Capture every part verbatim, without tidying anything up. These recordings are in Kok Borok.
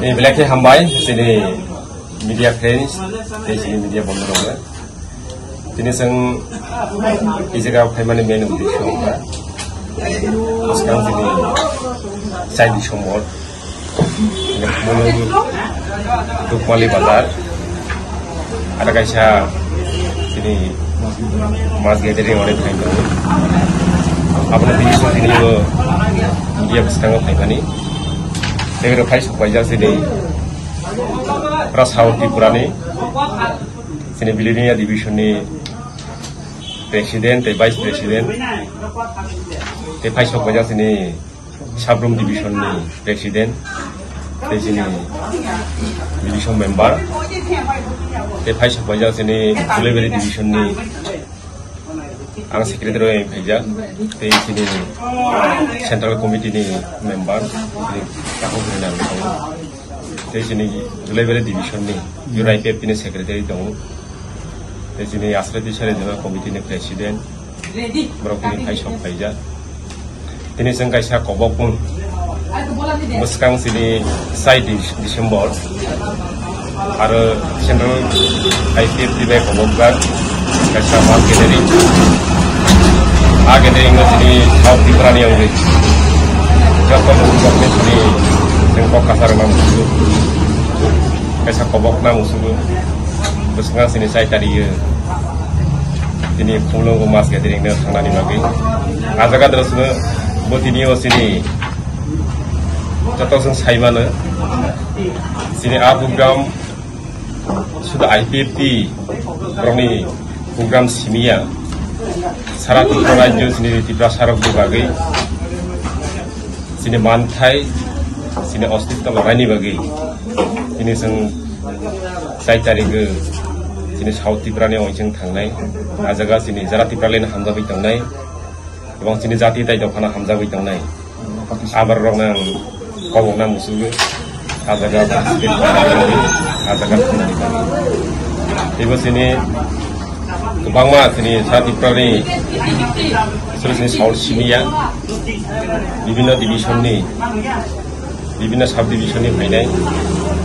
Ni belai khe hambai chini media friends tei chini media bondhu rok. Tini chwng i jaga phaimani main uddesho wngkha bwskang chini chai December, Mulung Dukmali Bazar, ada kaisa chini mass gathering ore phaimani. Abono tini chwng tini media bwskango phaimani. Tei oro phai sok paijak chini Rasa Tripura ni chini Belonia division ni president tei vice president, tei phai sok paijak chini Sabrum division ni president, tei chini division member, tei phai sok paijak chini Sulaibairi division ni ang secretary oi phaijak, tei chini central committee ni member, tei takhuk rina rok tongo. Tei chini Sulaibairi division ni Youth I P F T ni secretary tongo. Tei chini Asra Tisari Zonal Committee ni president, borok tini phai sok phaijak. Tini chwng kaisa kobok mung bwskang chini chai Dis-, December aro Central I P F T bai kobokjak kaisa mass gathering. A gathering no chini South Tripura ni wngwi joto mung joto chini chwng kok kasar no musugo, kaisa kobok no musugo. Bwskango chini chai tario tini Phulungo mass gathering no thangnani bagwi. A jaga drosno bo tini o chini joto chwng sai mano. Chini a program sudu I P F T borokni program simiya. Sara Tripura rajyo chini Tiprasa rokni bagwi chini manthai, chini ostitto lornaini bagwi tini chwng chai tarik, chini South Tripura ni oichwng thangnai. A jaga chini jara Tripura leni hamjagwi tongnai, ebong chini jati tai dophano hamjagwi tongnai. Abar rok nang kobok na musugo, a jaga participate khlainani bagwi, a jaga thangnani bagwi. Teibo chini kwbangma chini jara Tripura ni, chini South simiya, bibhinno division ni, bibhinno sub division ni phainai.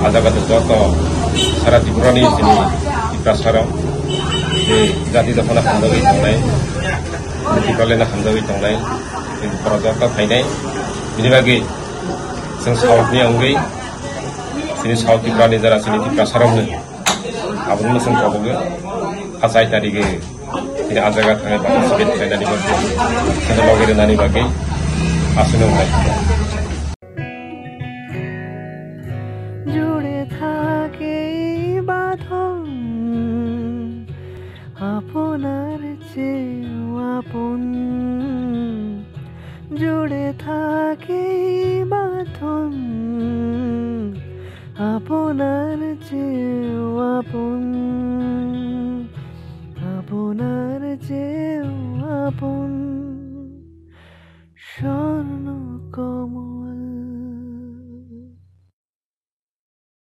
A jaga to joto sara Tripura ni chini Tiprasa rok, tei jati dophano hamjagwi tongnai, Tripura leni hamjagwi tongnai, tei borok joto phainai. Bini bagwi chwng South ni wngwi chini South Tripura ni jara chini Tiprasa rokno abono chwng kobogo. A chai tarige tini a jaga thangwi participate khlainani bagwi, chwngno logi rwnani bagwi aswkno wngnai. জুড়ে থাকে এই বাঁধন আপনার চেয়েও আপন। জুড়ে থাকে এই বাঁধন আপনার চেয়েও আপন, আপনার চেয়েও